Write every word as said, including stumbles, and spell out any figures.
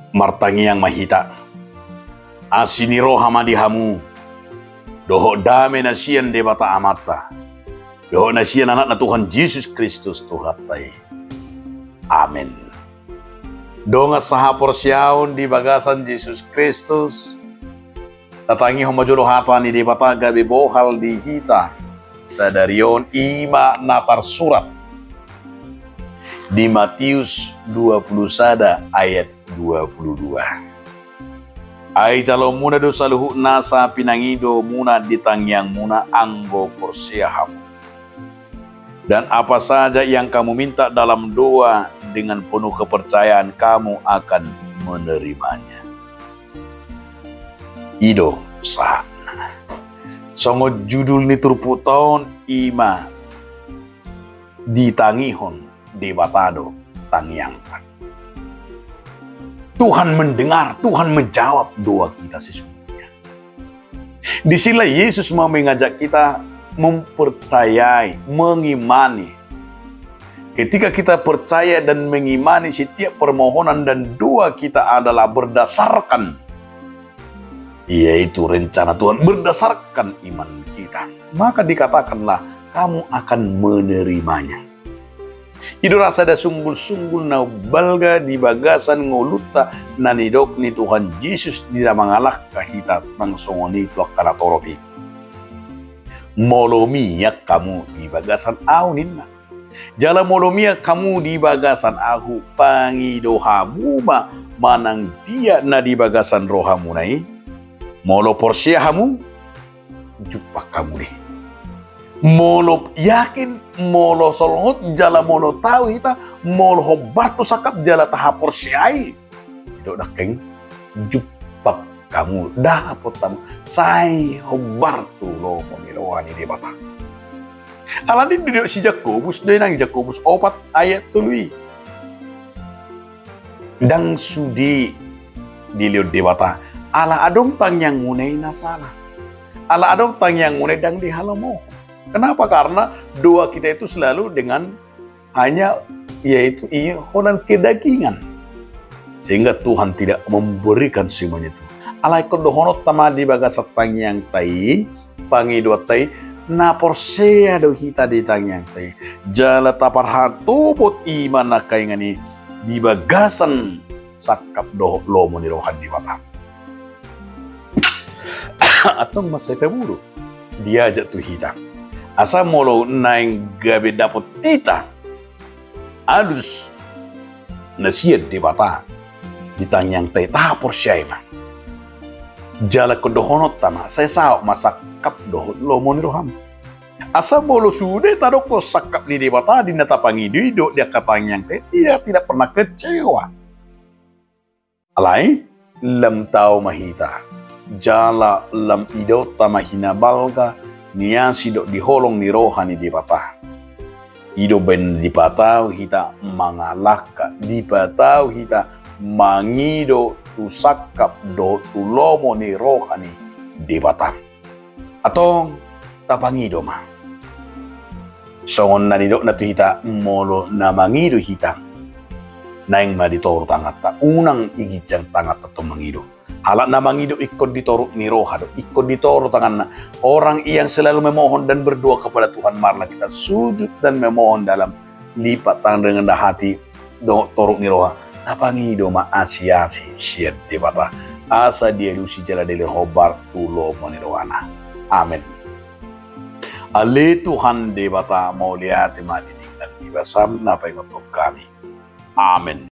Martangiang ma hita. Asi ni roha ma di hamu, dohot dame na sian Debata Amanta, dohot na sian Anakna Tuhan Jesus Kristus Tuhanta i. Amen. Dongan sahaporseaon di bagasan Jesus Kristus, tatangihon ma jolo hata ni Debata gabe bohal di hita sadari on, i ma na tarsurat di Matius dua pulu sada ayat dua pulu dua. Ai jaloonmuna do saluhut nasa pinangidomuna di tangiangmuna anggo porsea hamu. Dan apa saja yang kamu minta dalam doa, dengan penuh kepercayaan kamu akan menerimanya. I do sahatna. Songon judul ni turpukta on, i ma ditangihon Debata do tangiangta. Tuhan mendengar, Tuhan menjawab doa kita sesungguhnya. Disinilah Yesus mau mengajak kita mempercayai, mengimani. Ketika kita percaya dan mengimani setiap permohonan dan doa kita adalah berdasarkan, yaitu rencana Tuhan, berdasarkan iman kita, maka dikatakanlah, "Kamu akan menerimanya." I do ra sada sunggul-sunggul na balga di bagasan ngolunta na nidok ni Tuhan Jesus di na mangalangka hita nang songon i tu angka na torop i. Molo mian hamu di bagasan Ahu, ninna. Jala molo mian hamu di bagasan Ahu, pangido hamu ma manang dia na di bagasan rohamuna i. Molo porsea hamu, jumpang hamu do i. Molo yakin, molo solhot, jala molo tau hita, molo hombar tu sangkap jala tahaporseai, didok nangkin, jumpang hamu, dapot hamu, sai hombar tu lomo ni roha ni Debata. Alani didok si Jakobus do i nang, Jakobus opat ayat tolu i. Ndang sude dilehon Debata, ala adong tangiangmuna i na sala. Ala adong tangiangmuna i ndang dihalomohon. Kenapa? Karena doa kita itu selalu dengan hanya, yaitu i holan kedagingan. Sehingga Tuhan tidak memberikan semuanya itu. Alai ingkon dohononta ma di bagasan tangiangta i, pangidoanta i, na porsea do hita di tangiangta i. Jala taparhatopot i ma nangkaningan i di bagasan sangkap dohot lomo ni roha ni Debata. Antong mansai taboto, diajak tu hita. Asa molo naeng gabe dapot hita alus na sian Debata di tangiangta i, tahaporseai ma. Jala ingkon dohononta ma, sai saut ma sangkap dohot lomo ni roham. Asa molo sude tadokkon sangkap ni Debata di na tapangidoido di angka tangiangta i, ia tidak pernah kecewa. Alai, lam tau ma hita, jala lam idaonta ma hinabalga ni asi dohot di holong ni roha ni Debata. I do umbahen dipatau hita mangalangka, dipatau hita mangido tu sangkap dohot tu lomo ni roha ni Debata. Antong tapangido ma. Songon na nidokna tu hita, molo na mangido hita, naeng ma ditoru tanganta, unang iginjang tanganta tong mangido. Halak na mangido ingkon ditoru ni roha do, ingkon ditoru tanganna. Orang yang selalu memohon dan berdoa kepada Tuhan, marilah kita sujud dan memohon dalam lipat tangan, rendah hati, dohot toru ni roha. Tapangido ma asi-asi sian Debata, asa dialusi jala dilehon hombar tu lomo ni rohana. Amen. Ale Tuhan Debata, mauliate ma di dingkan ni basam na paingothon hami. Amen.